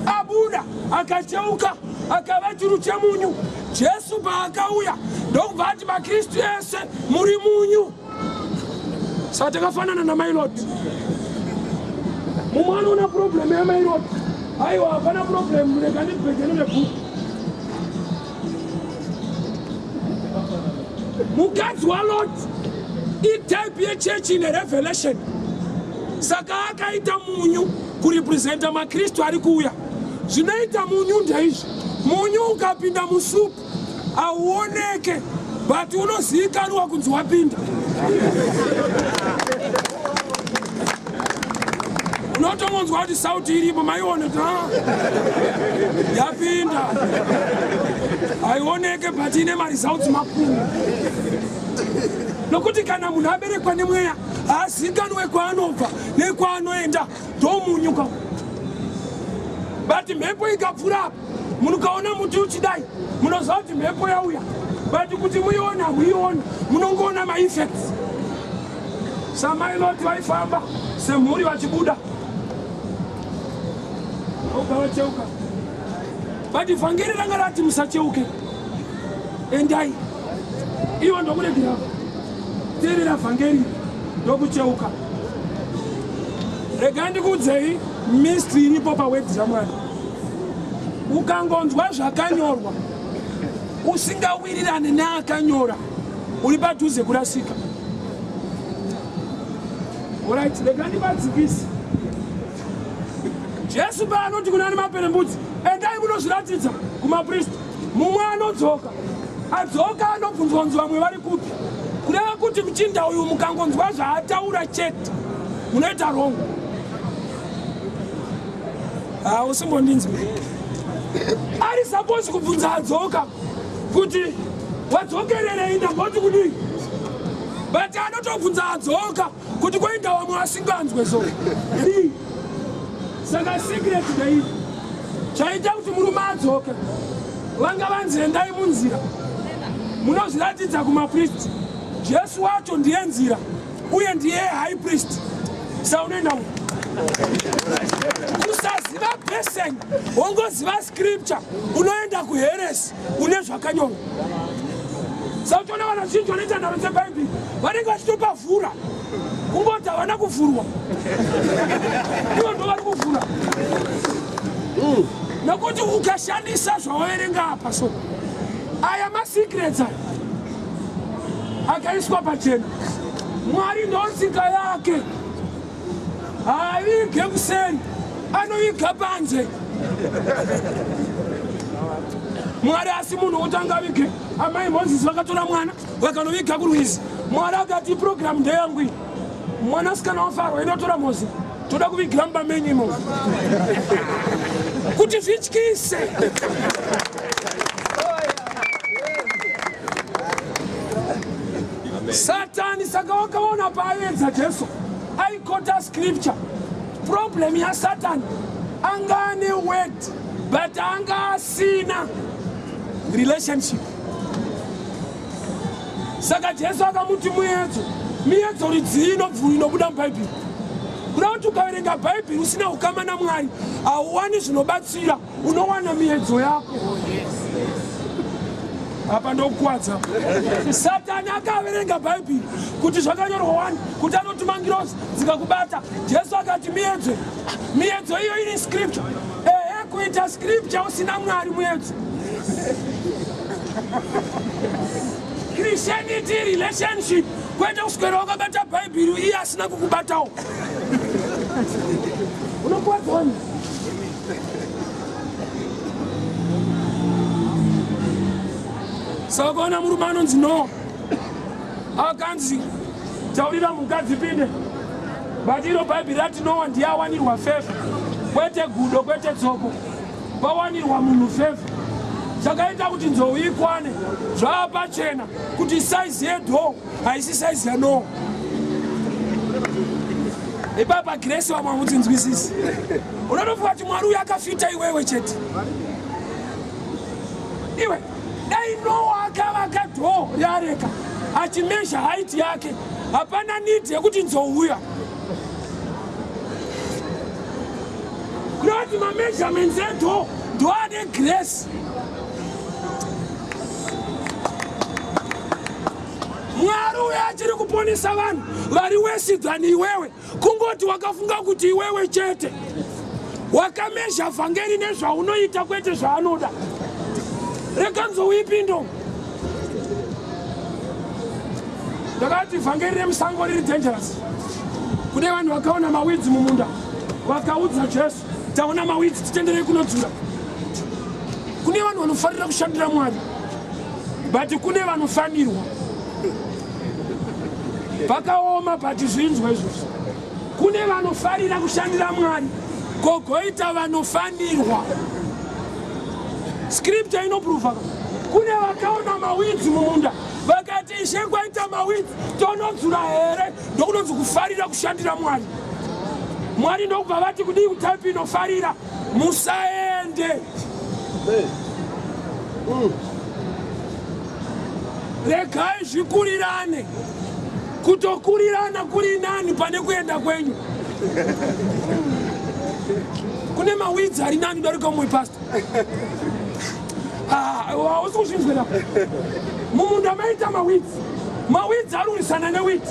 abuda akacheuka akava churu chemunyu. Jesu paakauya ndokubva ati maKristu ese muri munyu. Saka takafanana namai Loti. Mumwe anoona problem yamai Loti, aiwa, hapana problem, rega ndibhejene nebhuku. Mukadzi waLoti itype yechechi ine revelation, saka akaita munyu kurepresenta maKristu ari kuuya. Zvinoita munyu ndeizvi: munyu ukapinda musupu hauoneke, but unozivikanwa kunzi wapinda. Unotongonzwa kuti sauti iripo, maione ta yapinda. Haioneke, but ine maresults makuru, nokuti kana munhu aberekwa nemweya haazikanwe kwaanobva nekwaanoenda. Ndomunyuka. But mhepo ikapfuura apa, munhu kaona muti uchidai, munoziva kuti mhepo yauya, but kuti muione, hamuioni, munongoona maeffects. Samai Loti vaifamba semhuri vachibuda, obva vacheuka. But vhangeri ranga rati musacheuke, endai. Ivo ndokuregera teerera vhangeri ndokucheuka. Regai ndikuudzei mystery iripo paword raMwari. Ukangonzwa zvakanyorwa usingawirirane neakanyora, uri padhuze kurasika. Alright, rega ndivadzikisi. Jesu paanoti kuna maperembudzi, endai munozviratidza kumapristi, mumwe anodzoka. Adzoka anobvunzwa kunzi vamwe vari kupi. Kureva kuti muchinda uyu mukangonzwa zvaataura chete, munoita wrong. Usimbondinzwi. Ari suppose kubvunza adzoka kuti wadzokererei, ndamboti kudii? But anotobvunza adzoka kuti koinda vamwe asinganzwe so. Dii? Saka secret ndei chaita kuti murume adzoke, vanga vanzi endai munzira munozviratidza kumapristi. Jesu wacho ndiye nzira uye ndiye high priest. Saunoenda kusaziva person, wongoziva scripture, unoenda kuheresy une zvakanyorwa. Sautoona vanhu vazhinji vanoita nharo dzebhaibheri vanenge vachitopavhura, kungoti havana kuvhurwa, ivo ndo vari kuvhura. Nokuti ukashandisa zvawaverenga apa, so aya masecrets aya akaiswa pachena. Mwari ndotsika yake, haavige kuseri, anoviga panze. Mwari asi munhu woti angavige. Amai Mozisi vakatora mwana vakanoviga kurwizi. Mwari akati program ndeyangu iyi, mwanasikana waFaro inotora Mozi, toda kuvigira mumba menyu imomo kuti zvityise. Satani saka wakaona paaedza Jesu aikota scripture. Problem yaSatani, anga ane word but anga asina relationship. Saka Jesu akamuti muedzo, miedzo rudzii inobvuru inobuda mubhaibheri? Kuda kuti ukaverenga bhaibheri usina ukama naMwari, hauwani zvinobatsira, unowana miedzo yako. Apa ndokukwadza. Satani akaverenga bhaibheri kuti zvakanyorwa wani kuti anotuma ngirozi dzikakubata. Jesu akati miedzo, miedzo iyo iri scripture. Ehe, kuita scripture usina Mwari muedzo. Christianity relationship, kwete kuswera wakabata bhaibheri iye asina kukubatawo, unokwadza wani. Saka ukaona murume anonzi Noa akanzi taurira mukadzi pinde, but iro bhaibheri rati Noa ndiye awanirwa favour, kwete gudo, kwete tsoko, pawanirwa munhu favour. Chakaita kuti nzou ikwane, zvava pachena kuti size yedoor haisi size yaNoa. Ipapa grace vamwe hamutsinzwisisi. Unotofunga kuti Mwari uyu akafita iwewe chete. Iwe dai Noa akavaka door reareka achimezha height yake, hapana need yekuti nzou uya. Not mameasurements edoor ndo ane grace. Mwari uyo achiri kuponesa vanhu vari worse than iwewe, kungoti wakafunga kuti iwewe chete wakamezha vhangeri nezvaunoita, kwete zvaanoda. Rekanzouipindo. Ndakati vhangeri remusango riri dangerous. Kune vanhu vakaona maweeds mumunda, vakaudza Jesu, taona maweeds, titenderei kunodzura. Kune vanhu vanofarira kushandira Mwari, but kune vanofanirwa. Pakaoma, but zvinzwa izvozvo. Kune vanofarira kushandira Mwari, kogoita vanofanirwa. Scripture inoprova kune vakaona maweeds mumunda vakati, Ishe, kwaita maweeds, tonodzura here? Ndokunonzi kufarira kushandira Mwari. Mwari ndokubva vati kudii kutype inofarira? Musaende, regai zvikurirane. Kutokurirana kuri nani pane kuenda kwenyu. Kune maweeds ari nani darika umwe pastor. Ah, hausi kuzvinzwira. Mumunda maita maweeds. Maweeds arwisana newheat.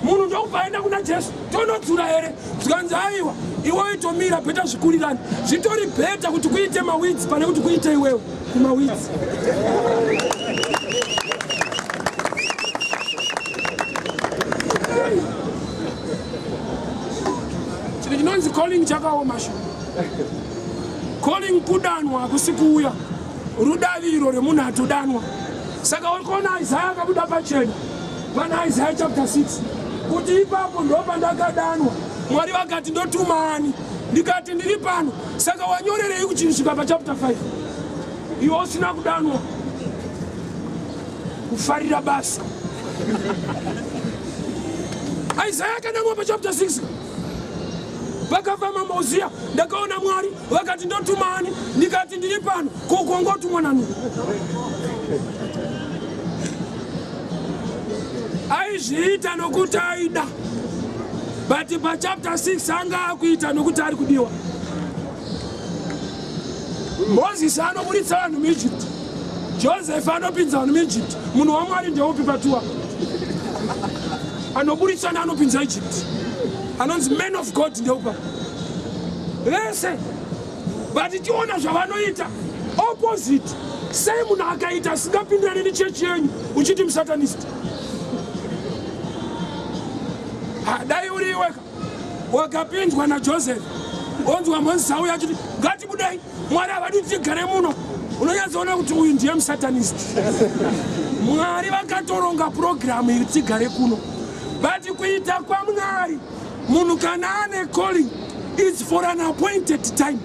Munhu ndokubva aenda kuna Jesu, tonodzura here? Zvikanzi aiwa, iwe itomira better zvikurirane. Zvitori better kuti kuite maweeds pane kuti kuite iwewe kumaweeds. Chinhu chinonzi calling chakaoma shuwa. Calling kudanwa hakusi kuuya, rudaviro rwemunhu atodanwa. Saka uri kuona Isaya akabuda pachena pana Isaya chapter 6 kuti ipapo ndo pandakadanwa. Mwari vakati ndotuma ani? Ndikati ndiri pano. Saka wanyorerei kuchisvika pachapter 5 iwe usina kudanwa? Kufarira basa. Isaya akadanwa pachapter 6 pakafa mambo Uziya, ndakaona Mwari vakati ndotuma ani? Ndikati ndiri pano. Ko kongotumwa nani? Aizviita nokuti aida, but pachapter 6 anga akuita nokuti ari kudiwa. Mozisi anoburitsa vanhu muEgypt, Joseph anopinza vanhu muEgypt. Munhu waMwari ndeupi patuwa anoburitsa neanopinza Egypt? Anonzi man of God ndeupa vese, but tiona zvavanoita opposite. Sei munhu akaita asingapindirani nechechi yenyu uchiti musatanist? Ha, dai uri iweka wakapinzwa naJoseph, onzwa Mozisi auya achiti ngatibudei, Mwari havadi kuti tigare muno, unonyatsoona kuti uyu ndiye musatanist. Mwari vakatoronga purogiramu iri tigare kuno, but kuita kwaMwari, munhu kana ane calling, it's for an appointed time.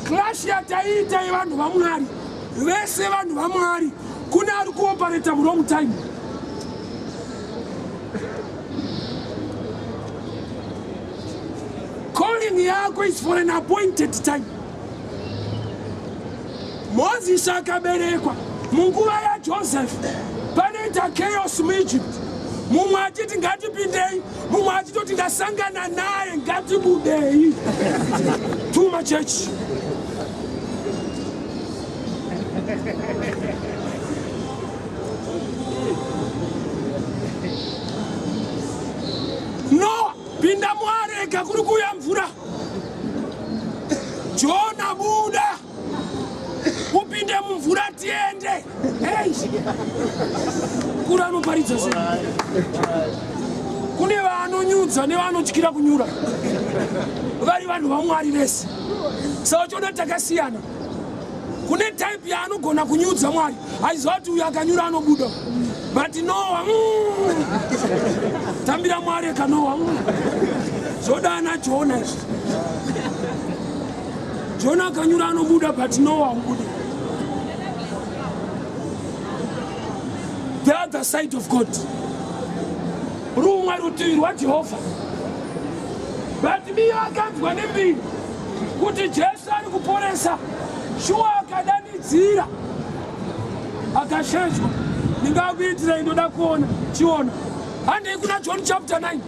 Clash yataiita yevanhu vaMwari vese, vanhu vaMwari, kune ari kuoperate muwrong time. Calling yako is for an appointed time. Mozisi akaberekwa munguva yaJoseph. Panoita chaos muEgypt, mumwe achiti ngatipindei, mumwe achitoti ndasangana naye, ngatibudei. Tuma chechi. Noa, pinda muareka, kuri kuuya mvura. Jona, buda upinde mumvura tiende. Hey! Kuri anoparidza sei? Kune vanonyudza nevanotyira kunyura vari vanhu vaMwari vese. Saka uchiona takasiyana, kune type yaanogona kunyudza Mwari aiziva kuti uyu akanyura anobuda, but Noa, tambira Mwari ekanoa zvodana Jona izvi. Jona akanyura anobuda, but Noa haubudi. The other side of God, rumwe rutivi rwaJehovha. Bartimiyo akanzwa nembiri kuti Jesu ari kuporesa, shuwa akadanidzira akashedzwa, ndingakuitirai, ndoda kuona. Chiona. Handei kuna John chapter 9.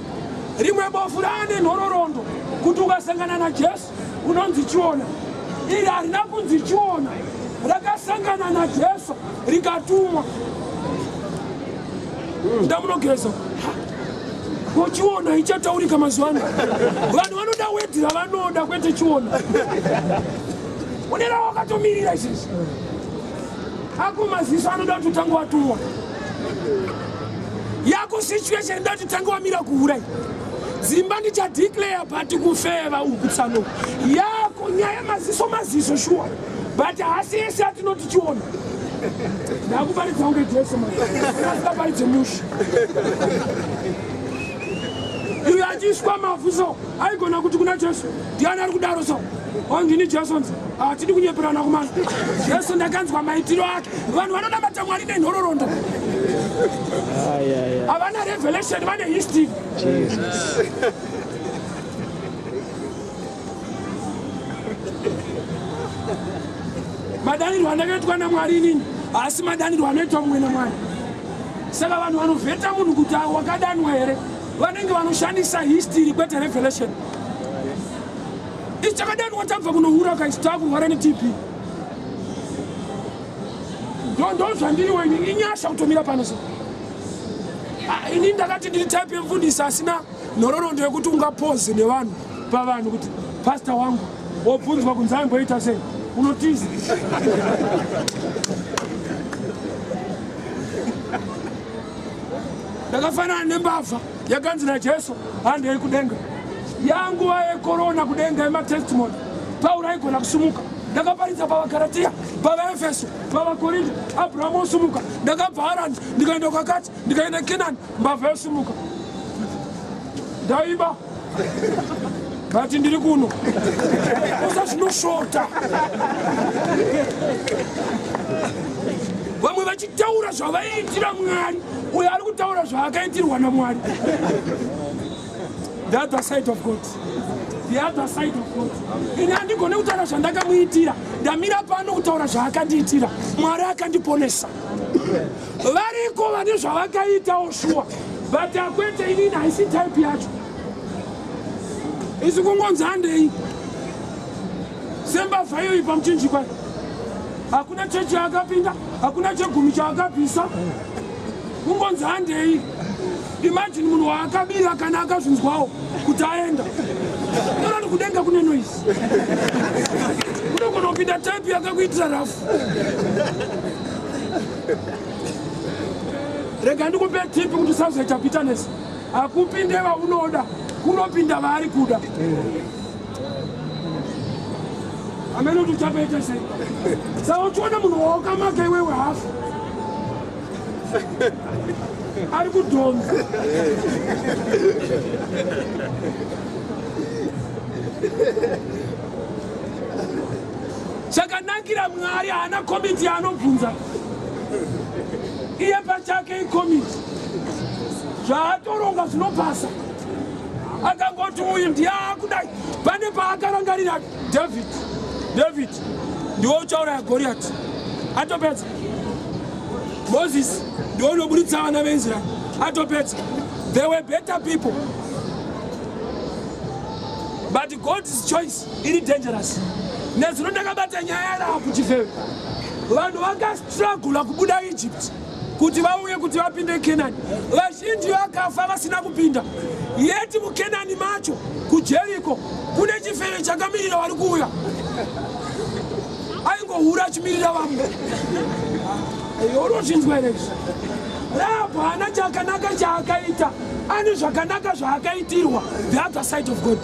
Rimwe bofu raane nhororondo kuti ukasangana naJesu unonzi chiona. Iri harina kunzi chiona, rakasangana naJesu rikatumwa. Ndamunogeza ko chiona ichataurika mazuva ano. Vanhu vanoda wedhi ravanoda, kwete chiona. Une rawakatomirira izvizvi ako maziso anoda kuti utange watumwa. Yako situation inoda kuti tange wamira kuurai dzimba, ndichadeclare, but kufeva uku tsano yako nyaya. Maziso maziso shuwa, but haasi ese atinoti chiona. Ndakuparidza kunge Jesu asingaparidze mushe. Uyo achiiswa mavhu so aigona kuti kuna Jesu, ndiani ari kudaro so? Ondini Jesu nzi hatidi kunyeperana kumana. Jesu ndakanzwa maitiro ake. Vanhu vanonamata Mwari nenhororondo havana revelation, vane history. Jesus. Madanirwo andakaitwa naMwari inini haasi madanirwo anoitwa mumwe naMwari. Saka vanhu vanovheta munhu kuti wakadanwa here vanenge vanoshandisa history, kwete revelation. Ichi chakadanwa tabva kunohura kaisi, taakurwara neTB. Ndo zvandiri wenyu inyasha kutomira pano so. Ah, ini ndakati ndiri type yemfundisi asina nhororondo yekuti ungapoze nevanhu pavanhu kuti pastor wangu wobvunzwa kunzi aimboita sei unotiza. Ndakafanana nembavha yakanzi naJesu handei kudenga. Yanguva yekorona kudenga yematestimony. Pauro aigona kusumuka. Ndakaparidza pavaGaratia, pavaEfeso, pavaKorinto, Abrahamu osumuka. Ndakabva Harani ndikaenda kwakati, ndikaenda Kenani, mbavha yosumuka. Ndaiba but ndiri kuno. Usa zvinoshota. Vamwe vachitaura zvavaiitira Mwari, uyo ari kutaura zvaakaitirwa naMwari. The other side of God. The other side of God. Ini handigone kutaura zvandakamuitira. Ndamira pano kutaura zvaakandiitira. Mwari akandiponesa. Variko vane zvavakaitawo shuwa. But akwete inini haisi type yacho. Isi kungonzi handei. Sembavha iyoyi pamuchinjikwa. Hakuna chechi yaakapinda, hakuna chegumi chaakabvisa. Kungonzi handei. Imagine munhu waakabira kana akazvinzwawo kuti aenda. Unoona kudenga kune noise. Unogona kupinda type yakakuitira rafu. Rega ndikupe tip kuti usazoita bitterness. Hakupinde vaunoda, kunopinda vaari kuda. Amene kuti uchapaita sei. Saka uchiona munhu wawakamaka iwewe hafu ari kudhonza. Chakanakira Mwari haana komiti yaanobvunza. Iye pachake ikomiti. Zvaatoronga zvinopasa. Akangoti uyu ndiye akudai. Pane paakarangarira David. David ndiwe uchauraya Goliath. Atopedza. Moses ndiwe unoburitsa vana veIsrael. Atopedza. They were better people. But God's choice iri dangerous. Nezuro ndakabata nyaya yaRahabu chifeve. Vanhu vakastrugula kubuda Egypt kuti vauye kuti vapinde Kenani. Vazhinji vakafa vasina kupinda. Yeti muKenani macho kuJeriko kune chifeve chakamirira vari kuuya. Aingohura achimirira vamwe. Unozvinzwa here izvi? Rahabu haana chakanaka chaakaita, ane zvakanaka zvaakaitirwa the other side of God.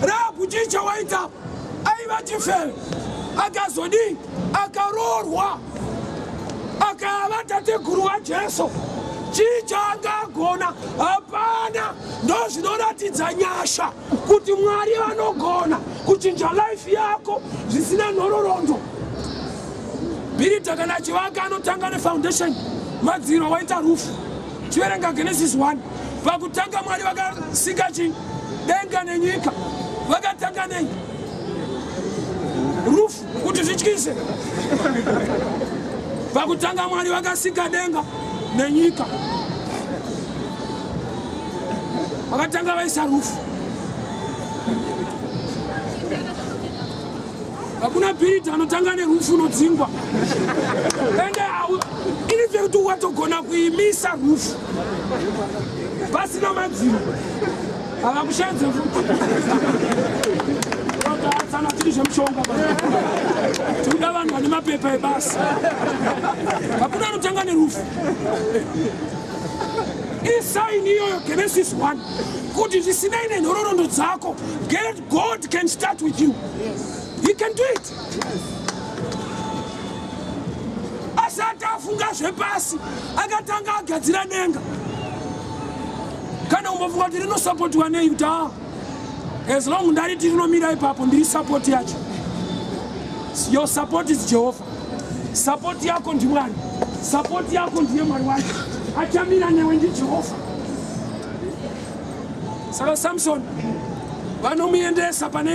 Rahabu chii chawaita? Aiva chifeve, akazodii? Akaroorwa, akava tateguru waJesu. Chii chaanga agona? Hapana. Ndozvinoratidza nyasha kuti Mwari vanogona kuchinja life yako zvisina nhororondo. Bhiridha kana achivaka anotanga nefoundation, madziro waita rufu. Chiverenga Genesis 1. Pakutanga Mwari vakasika chii? Denga nenyika. Vakatanga nei? Rufu kuti zvityise. Pakutanga Mwari vakasika denga nenyika. Vakatanga vaisa rufu. Hakuna bhiridha anotanga nerufu unodzingwa. Ende iri zvekuti watogona kuimisa rufu pasina madziro havakushenze futi. Tsana tiri zvemushonga tikuda vanhu vane mapepa ebasa. Hakuna anotanga nerufu. Isaini iyoyo Genesis 1 kuti zvisinei nenhororondo dzako God can start with you. Yes. He can do it. Yes. Asati afunga zvepasi akatanga agadzira denga. Kana umbofunga kuti rinosapotiwa nei kuti ah, as long ndariti rinomira ipapo ndiri support yacho. Your support is Jehovah. Support yako ndiMwari. Support yako ndiye Mwari wacho. Achamira newe ndiJehovha. Saka Samson vanomuendesa pane